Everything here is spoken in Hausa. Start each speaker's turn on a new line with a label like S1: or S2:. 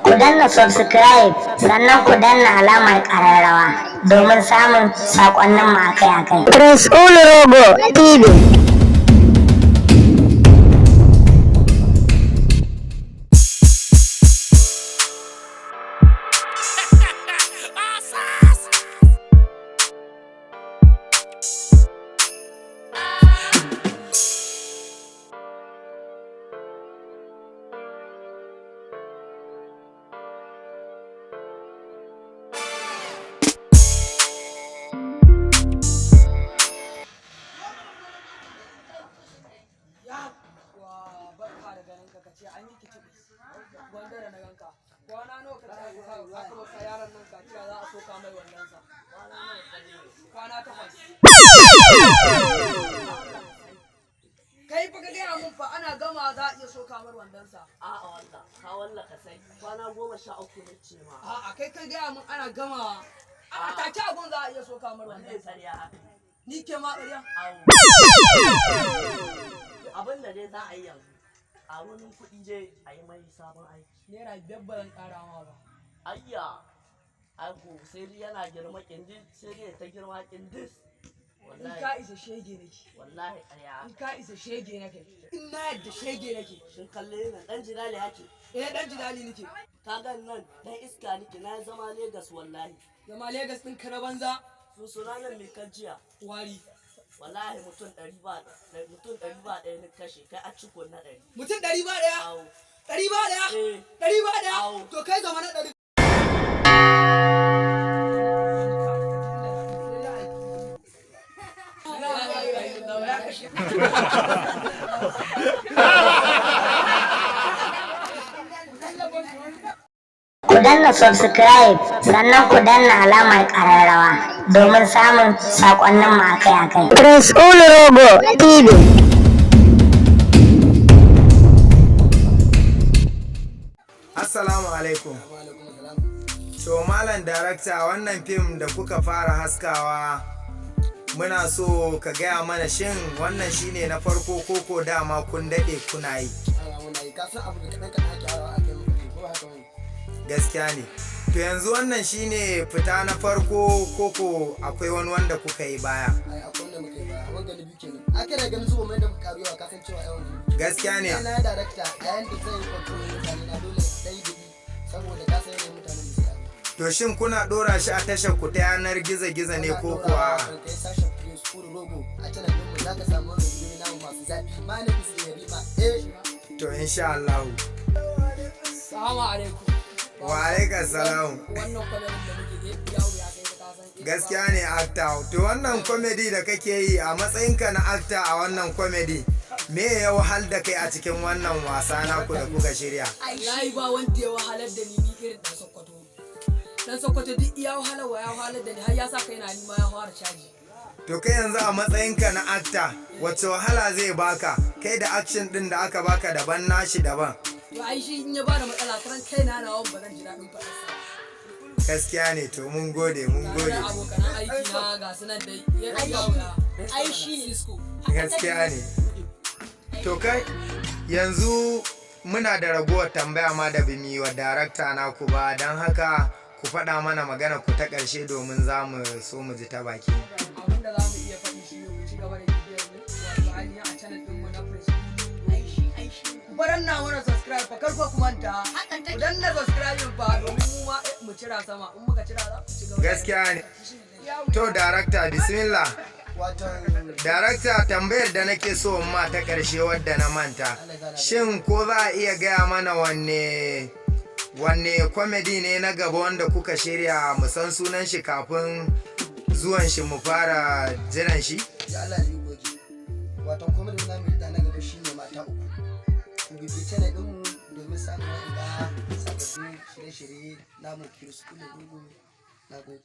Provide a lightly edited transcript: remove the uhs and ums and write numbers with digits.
S1: Ku danna subscribe, sannan ku danna alamar ƙararrawa domin samun saƙonninmu akai-akai. Prince Rogo TV.
S2: Wa, barka da ganin ka. Kace an yi kicibis gwanda da na ganka. Kwana nawa kace aka baka yaron nan kaciya, za a soka mai wannan sa? Kwana 8. Kai fa ka gaya mun fa, ana gama za a iya soka mar wandon sa.
S3: A'a, wallah, ka walla ka sai kwana 13 ne ce ma.
S2: A'a, kai ka gaya mun ana gama, a take abun za a iya soka mar
S3: Wannan
S2: wandon sa.
S3: ƙarya haka.
S2: Ni ke ma ƙarya?
S3: Awo. Abin da dai za a yi yanzu, a wurin kuɗi je a yi mai sabon aiki.
S2: ₦5 ba zan ƙara ma ba.
S3: Ayya, aiko sai dai yana girma kindis, sai dai ta girma kindis.
S2: In ka
S3: Wallahi,
S2: isa shege nake.
S3: wallahi ƙarya.
S2: In ka isa shege nake, in na yadda shege nake.
S3: Shin kalle na dan jidali hake?
S2: Eh, dan jidali nake.
S3: Ka gan nan dan iska nake, na zama Legas wallahi.
S2: Zama Legas ɗinka na banza.
S3: Su sunanan mai kajiya.
S2: Wari.
S3: Wallahi mutum ɗari ba, mutum 101 na kashe, kai a ciko na 100.
S2: Mutum 101?
S3: Awo.
S2: 101?
S3: Eh.
S2: 101?
S3: Awo.
S2: To kai zama na 100.
S1: Ku danna subscribe, sannan ku danna alamar ƙararrawa domin samun saƙonninmu akai-akai. Prince Rogo TV.
S4: Assalamu alaikum. To, Malam Darakta, wannan fim da kuka fara haskawa, muna so ka gaya mana, shin wannan shine na farko koko dama kun daɗe kuna yi?
S5: Ana muna yi, ka san abu da kaɗan kaɗan ake arawa aka yi muka, ko ba haka bane?
S4: Gaskiya ne. To, yanzu wannan shine fita na farko koko akwai wani wanda kuka yi baya?
S5: Ai akwai wanda muka yi ba, wanga na biyu kenan. Aka da ganin zuwa mai da muka karu yawa, ka san cewa yawan
S4: Gaskiya ne.
S5: na darakta, yayin da zan yi control mutane na, dole dan yi dubi saboda ka san yanayin mutanen da suka.
S4: To, shin kuna ɗora shi a tashar ku ta yanar gizo-gizo ne ko kuwa?
S5: Kai sashen Prince Kuru Rogo a channel din mu, zaka samu wannan bidiyo namu masu zafi. My name is Yarima eh.
S4: To, insha Allah.
S2: Salamu alaikum.
S4: Wa alaikum salam.
S2: Wannan kwamarin da muke yi yawo ya kai ka san.
S4: Gaskiya ne, actor. To, wannan comedy da kake yi, a matsayinka na actor a wannan comedy, me ya wahal da kai a cikin wannan wasa naku da kuka shirya?
S2: Wallahi ba wanda ya wahalar da ni ni irin dan Sokoto. Dan Sokoto duk iya wahalarwa ya wahalar da ni, har ya sa kai na ni ma ya fara caji.
S4: To, kai yanzu a matsayinka na actor, wacce wahala zai baka kai da action din da aka baka daban, nashi daban?
S2: To, ai shi in ya bada matsala, karan kai na nawan ba zan ji daɗin faɗarsa.
S4: Gaskiya ne. To, mun gode, mun
S2: Tare
S4: gode.
S2: da abokan aiki na, ga su nan dai ya ai shi ne Cisco.
S4: Gaskiya ne. To, kai yanzu muna da ragowar tambaya ma da bimi wa darakta naku ba, don haka ku faɗa mana magana ku ta ƙarshe domin za mu so mu ji ta baki.
S2: Abin da za mu iya faɗi shi ne ku ci gaba da bibiyar mu, wato ainihin a channel ɗinmu na Prince. Ku danna mana subscribe fa, kar fa ku manta ku danna subscribe fa, domin mu ma mu cira sama. In muka cira, za ku ci gaba da-
S4: Gaskiya ne. To, darakta, bismillah.
S5: Waton
S4: Darakta, tambayar da nake so in ma ta ƙarshe wadda na manta, shin ko za a iya gaya mana wanne comedy ne na gaba wanda kuka shirya, mu san sunan shi kafin zuwan shi mu fara jiran shi?
S5: Ya Allah ya goge. Waton comedy na mu da na gaba shine Mata Uku. Ku bibi channel din mu domin samun wa'anda sababbin shirye-shirye namu, Prince Kuru Rogo. Na gode.